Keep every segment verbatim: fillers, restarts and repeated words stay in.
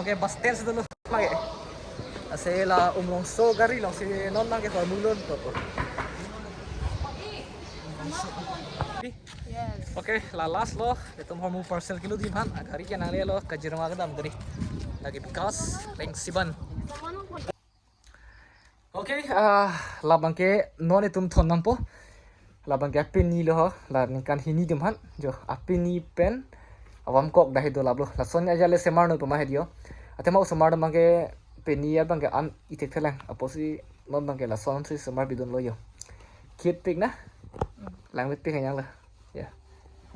Okay, bus stand si dolo lagi. Lasi la Umrongso gari alongsi non abangke Hormu longpo. Yes. Okay, la last lo, itum Hormu parcel kilo di aphan, gari ke nanglelo, Kaziranga kedam gari. Lagi Bikash Rengsiban. Okay, ah, labangke non itum thon nangpo. Labangke apini lo ho, la ningkan hini atum aphan. Jo, apini pen avam kok dah ido lablo. Lason aja le semar noi pama hedio. Athema osomar abangke pini abangke an itik thelang. Apotsi non abangke lasonsi semar bidun lo jo. Kit pik na? Lang mit pik hanyang lo. Ya.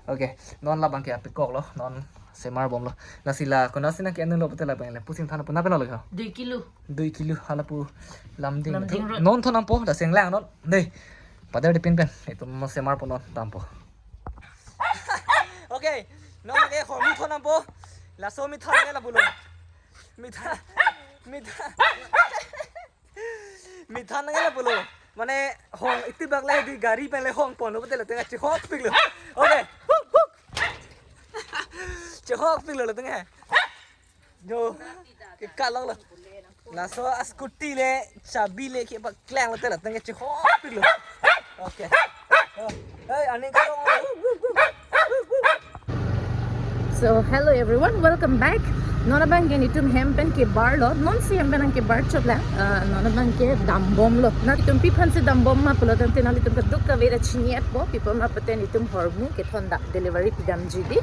Okay, non labangke apikok lo, non semar bomlo. Lasi la konatsi nangke-en lo pute labang le pusing than puna pelo lo. Dui kilo. Dui kilo hala pu Lumding. Lumding Road. Non thon nangpo, dah senglang non. Dei. Padar di pin pen. Itum semar po non dampo. Okay, non ke Hormu thon nangpo. Laso mi than ke la pulo. Mi than. Mi than. Mi than nangke la pulo. Mane hong iti bak le di gari pen le hong ponlo pute la tenga chihok piklo. Okay. Huk, huk. Chihok piklo la tenga. Jo. Ke kalok lo. Laso a scooty le chabi le ke bak klang lo te la tenga chihok piklo. Okay. Hey, ani ka. So hello everyone, welcome back. Non abangke netum hem pen kebar lo, non si hem pen nangkebar chot lang. Ah, non abangke dambom lo. Netum pi aphansi dambom ma pulo tangte nanglitum kadokave ta chiniat po, pi apot ma pute netum Hormu kethon dak delivery pidamji di.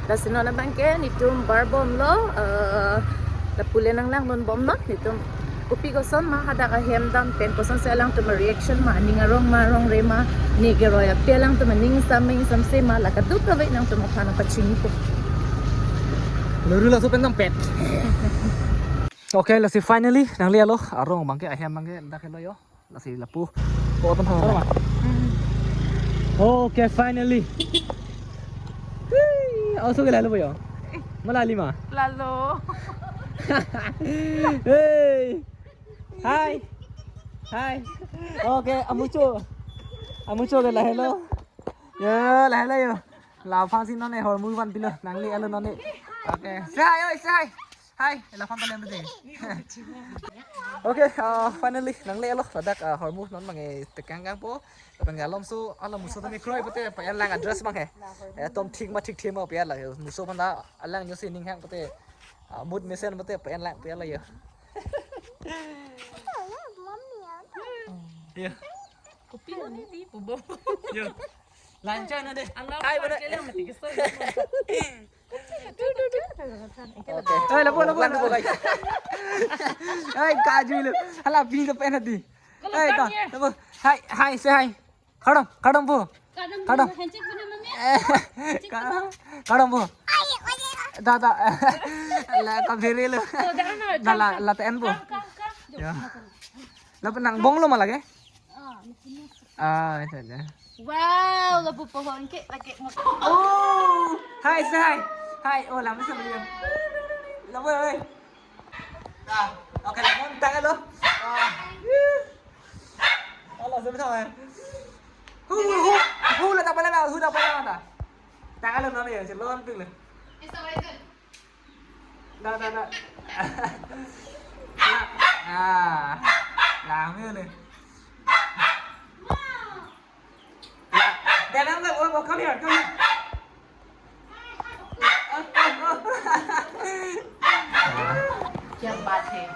Lasi non abangke netum bar bomlo, ah, lapu le nanglang non bomnon netum. Kopi koson ma hadak ahem dam pen kosonsi alangtum reaction ma, aning arong ma, arong re ma, ne keroi ape alangtum aning sameng samse ma, la kadokave nangtum aphan pachinipo. Lori laso pen dam pet. Okay, lasi finally nanglelo, arong abangke ahem abangke dak helo jo. Lasi lapu. Ko apan thang. Okay, finally. Hei, aso ke lalo po jo. Malali ma. Lalo. Hey. Hi. Hi. Okay, amucho. Amucho ke lahelo. Yo, lahelo jo. Laphan si non ne Hormu vanpilo. Nanglelo non ne. Okay. Say hi, oi, say hi. Hi, laphan talem dei. Okay, uh, finally nanglelo ladak, uh, Hormu non abangke tekang kangpo. Lapen ke alomso, alomso tame kroi pute pa-en lang address abangke. Eh, tom thik ma thik the ma pa-en lang. Muso aphan ta alang josi ning hang pute. Ah, mood mesen pute pa-en lang pa-en lang jo. Iya. Kopi lo ne di pubo. Iya. Lancha na dei. Alam. Hai, bana. Pakai lang mati keso. Okay. Eh, lapu, lapu, lapu, lapu. Hai, kaju lo. Hala, bing ke pen hati. Hai, ta. Lapu. Hai, hai, say hi. Kardom, kardom po. Kardom, kardom. Handshake punya mami. Eh, ka-, kardom po. Da, da. La, kabiri lo. Oh, jangan, jangan. Da, la, la ten po. Kam, kam, kam. Ya. Lapu nang bong lo ma lake? Ah, itu aja. Wow, lapu pohon ke lagi mo. Oh, hi, say hi. Hi, oh, lama sa beliau. Lapu, oi. Ah, okay, lapu tang lo. Ah. Alo, sabi sa. Hu, hu, hu, la ta pala na, hu ta pala na. Tang lo non ya, si lon pik lo. Isa ba itu? Da, da, da. Ah, lang mi le. Wow. Dada, oh, oh, come here, come here. Kya baat hai?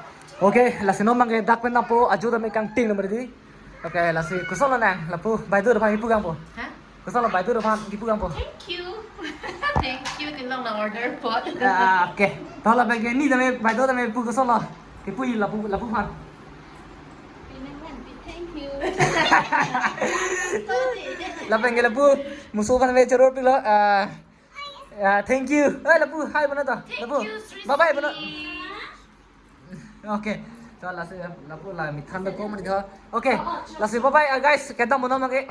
Okay, lasi non abangke dak pen dampo, ajo tame kangting lo mari di. Okay, lasi koson lo nang, lapu, baidu aphan kipu kangpo. Hah? Koson lo baidu aphan kipu kangpo. Thank you. Thank you, tinlong na order po. Ah, okay. To lapen ke ne tame, baidu tame pu koson lo. Kipu lapu, lapu aphan. Thank you. Lapen ke lapu, muso aphan ve choror pilo. Ah, ah, thank you. Eh, lapu, hi bono to. Lapu. Thank you, Sri Bye bye bono. Sri. Okay. To lasi lapu la mi than do ko mari to. Okay. Lasi bye bye, ah, guys. Kedam bono abangke.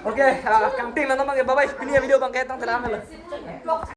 Okay, ah, kangting lo non abangke. Bye bye. Pini video abangke tangte la lo.